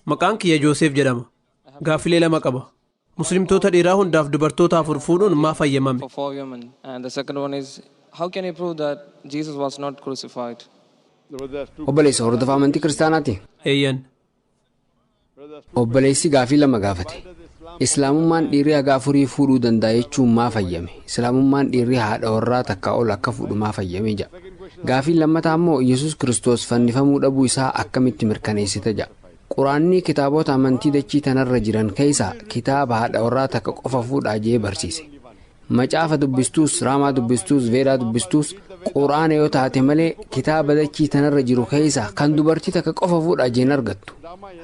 Maqaan kiyya Jooseef jedhama. Gaaffilee lama qaba. Muslimtoota dhiiraa hundaaf dubartoota afur fuudhuun maaf hayyamame? For four women. And the second one is, how can you prove that Jesus was not crucified? Obboleessa, hordofaa amantii kiristaanaati? Eeyyan. Obboleessi gaafii lama gaafate. Islaamummaan dhiirri haga afurii fuudhuu danda'a jechuun maaf hayyame? Islaamummaan dhiirri haadha warraa takka ol akka fuudhu maaf hayyame jedha. Gaafiin lammataa immoo Yesus Kiristoos fannifamuu dhabuu isaa akkamitti mirkaneessita jedha. Quraanni kitaabota amantii dachii tanarra jiran keessaa kitaaba haadha warraa takka qofa fuudhaa jee barsiise. Macaafa dubbistuus, Raamaa dubbistuus, Veedaa dubbistuus, Quraana yoo taate malee kitaaba dachii tanarra jiru keessaa kan dubartii takka qofa fuudhaa jeen argattu.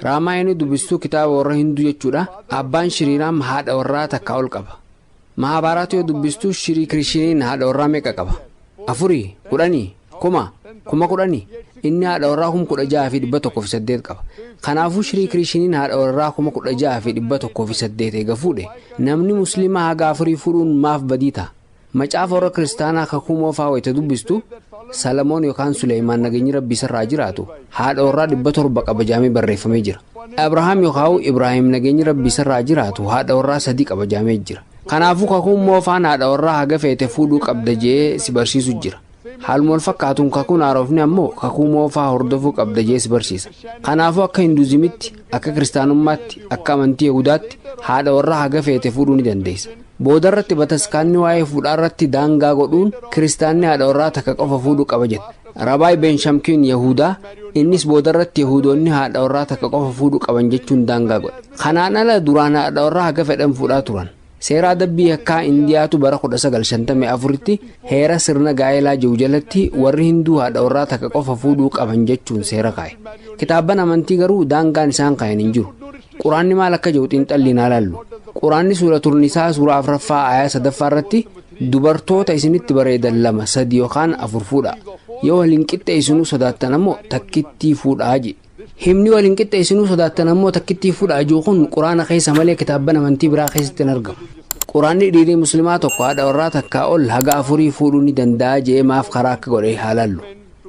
Raamaayini dubbistuu, kitaaba warra Hinduu jechuudha. Abbaan Shiriiraam haadha warraa takka ol qaba. Mahabaaraat yoo dubbistuu, Shirii Kirishiniin haadha warraa meeqa qaba? Afurii, 10, 1000, 10,000? Inni haadha warraa 16,108 qaba. Kanaafuu Shirii Kirishiniin haadha warraa 16,108 eega fuudhe, namni musliimaa haga afurii fuudhuun maaf badii ta'a? Macaafa warra kiristaanaa Kakuu Moofaa wayita dubbistu, Salamoon yookaan Suleymaan, nageenyi Rabbii isarraa jiraatu, haadha warraa 700 qaba jaamee barreeffamee jira. Abrahaam yookaan Ibraahim, nageenyi Rabbii isarraa jiraatu, haadha warraa sadii qaba jaamee jira. Kanaafuu Kakuun Moofaan haadha warraa haga feete fuudhuu qabda jee si barsiisu jira. Haaluma wal fakkaatuun Kakuun Haarofni ammoo Kakuu Moofaa hordofuu qabda jee si barsiisa. Kanaafuu akka Hinduuzimitti, akka Kiristaanummaatti, akka amantii Yahudaatti haadha warraa haga feete fuudhuu ni dandeessa. Boodarratti bataskaanni waa'ee fuudhaa irratti daangaa godhuun kiristaanni haadha warraa takka qofa fuudhuu qaba jedhe. Rabaay Beenshamkiin Yahudaa, innis boodarratti Yahudoonni haadha warraa takka qofa fuudhuu qaban jechuun daangaa godhe. Kanaan ala duraan haadha warraa haga fedhan fuudhaa turan. Seera adabbii yakkaa Indiyaatu bara 1954tti heera sirna gaa'elaa jiru jalatti warri Hinduu haadha warraa takka qofa fuudhuu qaban jechuun seera kaa'e. Kitaabban amantii garuu daangaan isaan kaayan hin jiru. Quraanni maal akka jiru xiinxalliin haa laallu. Quraanni Suura Turnisaa suuraa afuraffaa aayaa sadaffaa irratti, "Dubartoota isinitti bareedan lama, sadi yookaan afur fuudha. Yoo waliin qixxeessinuu sodaattan ammoo takkittii fuudhaa" jedhe. Himni "waliin qixxeessinuu sodaattan ammoo takkittii fuudhaa" jiru kun Quraana keessa malee kitaabban amantii biraa keessatti hin argamu. Quraanni dhiirii musliimaa tokko haadha warraa takkaa ol haga afurii fuudhuu ni danda'a jee maaf karaa akka godhe haa laallu.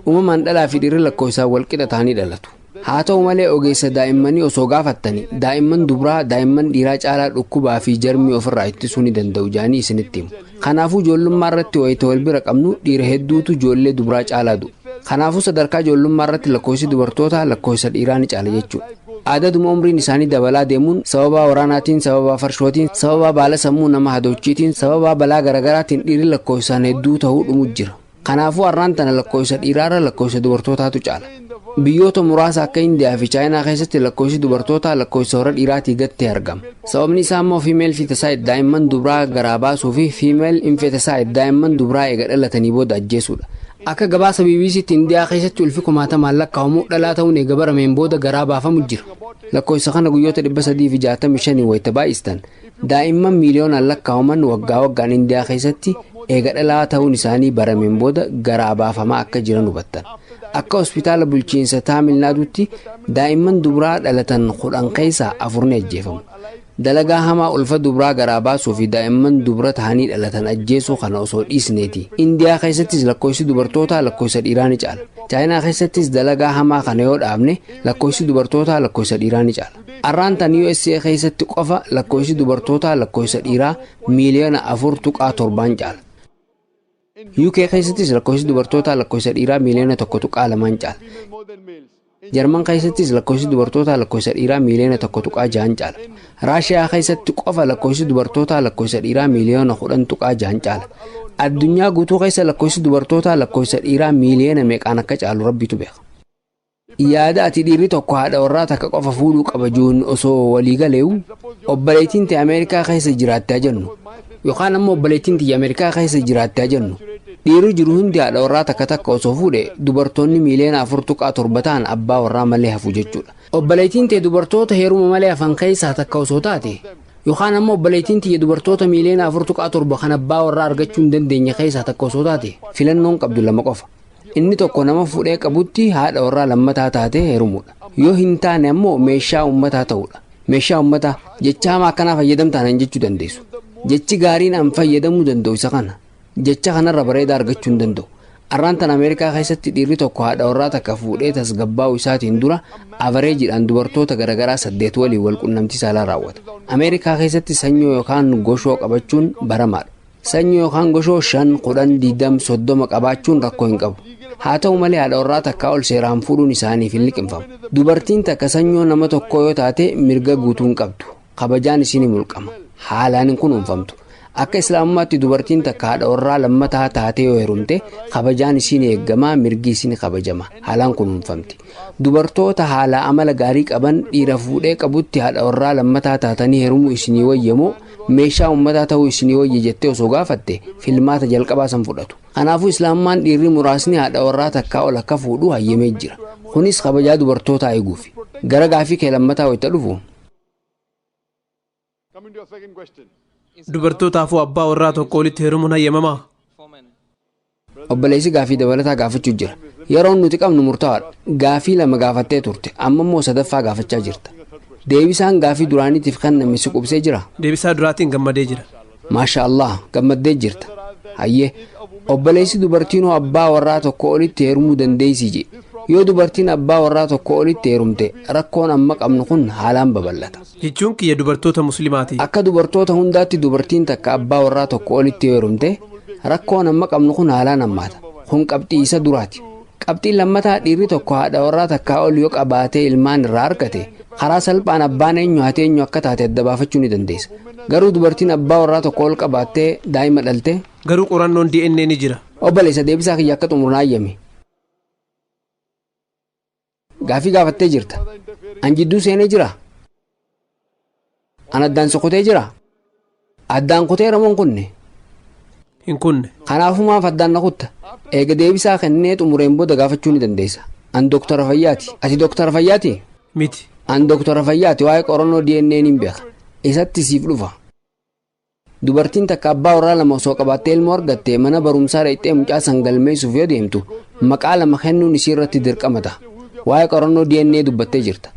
Uumamaan dhalaa fi dhiirri lakkoofsaan wal qixa ta'anii dhalatu. Haa ta'u malee ogeessa daa'immanii osoo gaafattani, daa'imman dubraa daa'imman dhiiraa caalaa dhukkubaa fi jarmii ofirraa ittisuu ni danda'u jaanii isinitti himu. Kanaafuu ijoollummaa irratti wayita wal bira qabnu dhiira hedduutu ijoollee dubraa caalaa du'u. Kanaafuu sadarkaa ijoollummaa irratti lakkoofsi dubartootaa lakkoofsa dhiiraa ni caala jechuudha. Adaduma umriin isaanii dabalaa deemuun sababa waraanaatiin, sababa farshootiin, sababa baala sammuu nama hadoochiitiin, sababa balaa garaagaraatiin dhiirri lakkoofsaan hedduu ta'uu dhumu jira. Kanaafuu har'aan tana lakkoofsa dhiiraarra lakkoofsa dubartootaatu caala. Biyyoota muraasa akka Indiyaa fi Chaayinaa keessatti lakkoofsi dubartootaa lakkoofsa warra dhiiraatii gattee argama. Sababni isaa immoo female feticide, daa'imman dubraa garaa baasuu, fi female infanticide, daa'imman dubraa eega dhalatanii booda ajjeesuudha. Akka gabaasa BBCtti Indiyaa keessatti ulfi kumaatamaan lakkaa'amu dhalaa ta'uun eega barameen booda garaa baafamu jira. Lakkoofsa kana guyyoota 365 wayita baay'istan, daa'imman miiliyoonaan lakkaa'aman waggaa waggaan Indiyaa keessatti eega dhalaa ta'uun isaanii barameen booda garaa baafamaa akka jiran hubattan. Akka hospitaala bulchiinsa Taamil Naadutti daa'imman dubraa dhalatan 10 keessaa afur ni ajjeefamu. Dalagaa hamaa ulfa dubraa garaa baasuu fi daa'imman dubra ta'anii dhalatan ajjeesuu kana osoo dhiisneeti. Indiyaa keessattis lakkoofsi dubartootaa lakkoofsa dhiiraa ni caala. Chaayinaa keessattis dalagaa hamaa kana yoo dhaabne lakkoofsi dubartootaa lakkoofsa dhiiraa ni caala. Arraan tan USA keessatti qofa lakkoofsi dubartootaa lakkoofsa dhiiraa miiliyoona 4.7n caala. UK keessattis lakkoofsi dubartootaa lakkoofsa dhiiraa miiliyoona 1.2n caala. Jarman keessattis lakkoofsi dubartootaa lakkoofsa dhiiraa miiliyoona 1.6n caala. Raashiyaa keessatti qofa lakkoofsi dubartootaa lakkoofsa dhiiraa miiliyoona 10.6n caala. Addunyaa guutuu keessa lakkoofsi dubartootaa lakkoofsa dhiiraa miiliyoona meeqaan akka caalu Rabbitu beeka. Yaada ati dhiirri tokko haadha warraa takka qofa fuudhuu qaba juun osoo walii galeewu, obboleettiin ta'e Ameerikaa keessa jiraattee jennu, yookaan ammoo obboleettiin tiyya Ameerikaa keessa jiraattee jennu, dhiirri jiru hundi haadha warraa takka takka osoo fuudhe, dubartoonni miiliyoona 4.7 ta'an abbaa warraa malee hafu jechuudha. Obboleettiin ta'e dubartoota heeruma malee hafan keessaa takka osoo taate, yookaan ammoo obboleettiin tiyya dubartoota miiliyoona 4.7 kan abbaa warraa argachuu hin dandeenye keessaa takka osoo taate, filannoon qabdu lama qofa. Inni tokko nama fuudhee qabutti haadha warraa lammataa taatee heerumuudha. Yoo hin taane ammoo meeshaa uummataa ta'uudha. Meeshaa uummataa jecha hamaa akkanaa fayyadamtaan hin jechuu dandeessu. Jechi gaariin an fayyadamuu danda'u isa kana. Jecha kanarra bareedaa argachuu hin danda'u. Arraan tan Ameerikaa keessatti dhiirri tokko haadha warraa takka fuudhee tasgabbaa'uu isaatiin dura average-iidhaan dubartoota garaagaraa saddeet waliin wal qunnamtii saalaa raawwata. Ameerikaa keessatti sanyoo yookaan goshoo qabachuun baramaadha. Sanyoo yookaan goshoo 5, 10, 20, 30 qabaachuun rakkoo hin qabu. Haa ta'u malee, haadha warraa takkaa ol seeraan fuudhuun isaaniif hin liqimfamu. Dubartiin takka sanyoo nama tokkoo yoo taate, mirga guutuu hin qabdu. Kabajaan isiin ni mulqama. Haalaan hin kunuunfamtu. Akka Islaamummaatti dubartiin takka haadha warraa lammataa taatee yoo heerumte, kabajaan isiin eeggamaa, mirgi isiin kabajama, haalaan kunuunfamti. Dubartoota haala amala gaarii qaban dhiira fuudhee qabutti haadha warraa lammataa taatanii heerumuu isinii wayyamoo, meeshaa uummataa ta'uu isinii wayya jettee osoo gaafatte, filmaata jalqabaa san fudhatu. Kanaafuu Islaamummaan dhiirri muraasni haadha warraa takkaa ol akka fuudhu hayyamee jira. Kunis kabajaa dubartootaa eeguufi. Gara gaafii kee lammataa wayita dhufu, Coming to your second question. Dubartootaafuu abbaa warraa tokko olitti heerumuun hayyamamaa? For men. Obboleessi gaafii dabalataa gaafachuu jira. Yeroon nuti qabnu murtaa'aadha. Gaafii lama gaafattee turte, amma immoo sadaffaa gaafachaa jirta. Deebisaan gaafii duraaniitiif kenname si qubsee jira? Deebisaa duraatiin gammadee jira. Maasha Allah, gammaddee jirta. Hayyee, obboleessi, dubartiin hoo abbaa warraa tokko olitti heerumuu dandeessii jedhe. Yoo dubartiin abbaa warraa tokko olitti heerumte, rakkoon amma qabnu kun haalaan babal'ata. Jechuun kiyya dubartoota Muslimaati. Akka dubartoota hundaatti dubartiin takka abbaa warraa tokko olitti yoo heerumte, rakkoon amma qabnu kun haalaan hammaata. Kun qabxii isa duraati. Qabxiin lammataa, dhiirri tokko haadha warraa takkaa ol yoo qabaatee ilmaan irraa argate, karaa salphaan abbaan eenyu, haati eenyu akka taate adda baafachuu ni dandeessa. Garuu dubartiin abbaa warraa tokko ol qabaattee daa'ima dhalte Garuu qorannoon DNA ni jira. Obboleessa, deebisaa kiyya akka xumuru hayyame. Gaafii gaafattee jirta. An jidduu seenee jira. An addaan sokotee jira. Addaan kuteera moo hin kunne? Hin kunne. Kanaafuu maaf addaan na kutta? Eega deebisaa kennee xumureen booda gaafachuu ni dandeessa. An doktara fayyaati. Ati doktara fayyaati? Miti. An doktara fayyaati, waa'ee qorannoo DNA nin beeka. Isatti siif dhufa. Dubartiin takka abbaa warraa lama osoo qabaattee ilmoo argatte, mana barumsaa dhaqxee mucaa san galmeessuuf yoo deemtu, maqaa lama kennuun isii irratti dirqama ta'a. Waa'ee qorannoo DNA dubbattee jirta.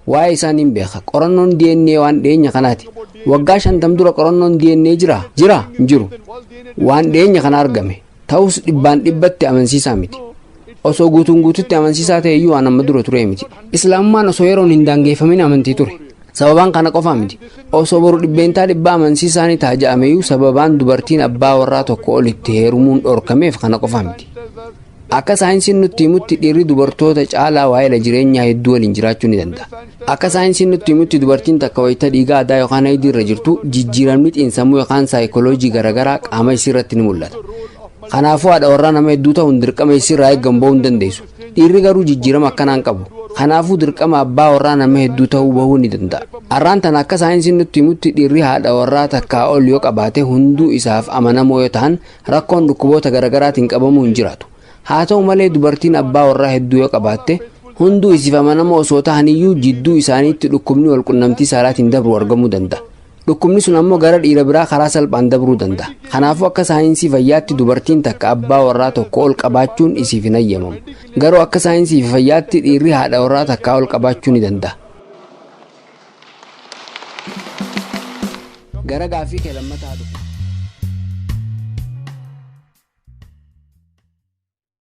Waa'ee isaa nin beeka. Qorannoon DNA waan dhiyeenya kanaati. Waggaa 50 dura qorannoon DNA jira? Jira? Hin jiru. Waan dhiyeenya kana argame. Ta'us dhibbaan dhibbatti amansiisaa miti. Osoo guutuun guututti amansiisaa ta'e iyyuu waan amma dura ture miti. Islaamummaan osoo yeroon hin daangeffamin amantii ture. Sababaan kana qofaa miti. Osoo boru 100% amansiisaa ni ta'a jedhameyyuu, sababaan dubartiin abbaa warraa tokko olitti heerumuun dhorkameef kana qofaa miti. Akka saayinsiin nutti himutti dhiirri dubartoota caalaa waa'ee jireenyaa hedduu waliin jiraachuu ni danda'a. Akka saayinsiin nutti himutti dubartiin takka wayita dhiigaa aadaa yookaan haydii irra jirtu, jijjiiramni xiinsammuu yookaan saayikoloojii garaagaraa qaama isii irratti ni mul'ata. Kanaafuu haadha warraa nama hedduu ta'uun dirqama isii irraa eeggamu bahuu hin dandeessu. Dhiirri garuu jijjiirama akkanaan qabu. Kanaafuu dirqama abbaa warraa nama hedduu ta'uu bahuu ni danda'a. Har'aan tana akka saayinsiin nutti himutti dhiirri haadha warraa takkaa ol yoo qabaate, hunduu isaaf amanamoo yoo ta'an, rakkoon dhukkuboota garaagaraatiin qabamuu hin jiraatu. Haa ta'u malee, dubartiin abbaa warraa hedduu yoo qabaatte, hunduu isiif amanamoo osoo ta'aniyyuu jidduu isaaniitti dhukkubni walqunnamtii saalaatiin dabru argamuu danda'a. Dhukkubni sun ammoo gara dhiira biraa karaa salphaan dabruu danda'a. Kanaafuu akka saayinsii fayyaatti dubartiin takka abbaa warraa tokko ol qabaachuun isiif hin hayyamamu. Garuu akka saayinsii fayyaatti dhiirri haadha warraa takkaa ol qabaachuu ni danda'a. Gara gaafii kee lammataa dhufu.